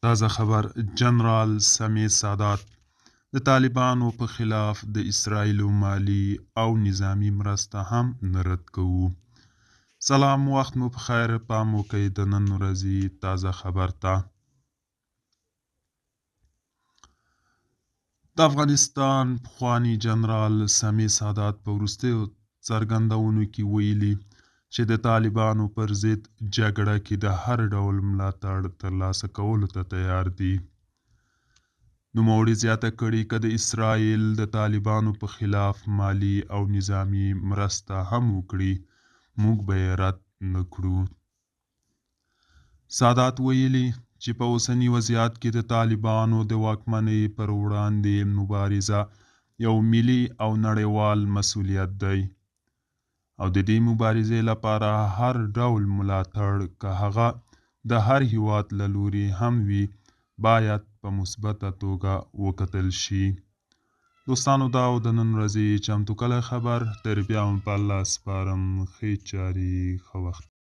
تازه خبر جنرال سمیع سادات د طالبانو په خلاف د اسرائیلو مالي او نظامي مرسته هم نه رد کوو. سلام وخت مو په خیر، پام وکړئ د نن ورځې تازه خبر ته. د افغانستان پخواني جنرال سمیع سادات په وروستیو څرګندونو کې ویلي چې د طالبانو پر ضد جګړه کې د هر ډول ملاتړ ترلاسه کولو ته تیار دي. نوموړي زیاته کړې، که د اسرائیل د طالبانو په خلاف مالي او نظامي مرسته هم وکړي، موږ به یې رد نه کړو. سادات ویلي چې په اوسني وضعیت کې د طالبانو د واکمنۍ پر وړاندې مبارزه یو ملي او نړیوال مسوولیت دی او د دې مبارزې لپاره هر ډول ملاتړ، که هغه د هر هیواد له لوري هم وي، باید په مثبته توګه وکتل شي. دوستانو دا و د نن ورځې چمتو کلی خبر. تر بیا مو په الله سپارم. ښې چارې، ښه وخت.